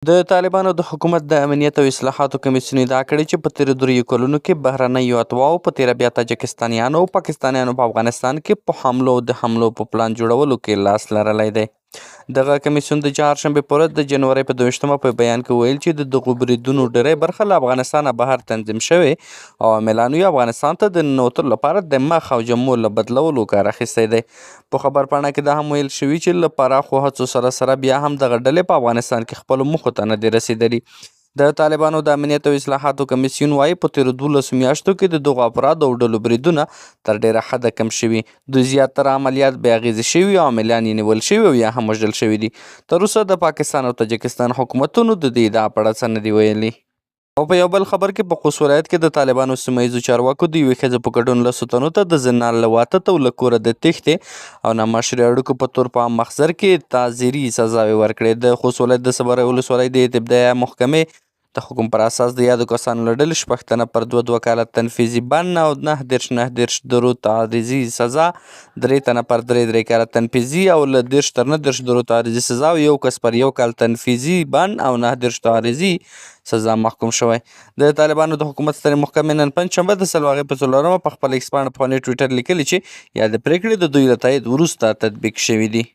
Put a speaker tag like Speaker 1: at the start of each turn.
Speaker 1: د طالبانو د حکومت د امنیت او اصلاحاتو کمیسیون ادعا کړې چې په تېرو دریو کلونو کې بهرنیو اتباعو، په تېره بیا تاجکستانیانو او پاکستانیانو په افغانستان کې په حملو او د حملو په پلان جوړولو کې لاس لرلی دی. دغه کمیسیون د چهارشنبې په ورځ د جنورۍ په 22مه په بیان کې وویل چې د دغو بریدونو ډېری برخه له افغانستانه بهر تنظیم شوې او عاملانو یې افغانستان ته د ننوتلو لپاره د مخ او جامو له بدلولو کار اخیستی دی. په خبرپاڼه کې دا هم ویل شوي چې له پراخو هڅو سره سره بیا هم دغه ډلې په افغانستان کې خپلو موخو ته نه دي رسېدلي. د طالبانو د امنیت او اصلاحاتو کمیسیون وايي، په تېرو 12 میاشتو کې د دغو افرادو او ډلو بریدونه تر ډېره حده کم شوي، دوی زیاتره عملیات بې اغېزې شوي او عاملان یې نیول شوي او یا هم وژل شوي دي. تر اوسه د پاکستان او تاجکستان حکومتونو د دې ادعا په اړه څه نه دي ویلي. او په یو بل خبر کې په خوست ولایت کې د طالبانو سیمه ییزو چارواکو د یوې ښځې په ګډون لسو تنو ته د زنا، لواطت او له کوره د تېښتې او نامشروع اړیکو په تور په عام محضر کې تعزیري سزاوې ورکړې. د خوست ولایت د صبرۍ ولسوالۍ د ابتدایه محکمې د حکم پر اساس د یادو کسانو له ډلې شپږ تنه پر دوه دوه کاله تنفیذي بند او 39 39 درو تعریضي سزا، درې تنه پر درې درې کاله تنفیذي او له 30 تر 39 درو تعریضي سزا او یو کس پر یو کال تنفیذي بند او 39 تعریضي سزا محکوم شوی. د طالبانو د حکومت سترې محکمې نن پنجشنبه د سلواغې په 4مه په خپل ایکس پاڼه پخواني ټویټر لیکلي چې یادې پرېکړې د دوی له تایید وروسته تطبیق شوې دي.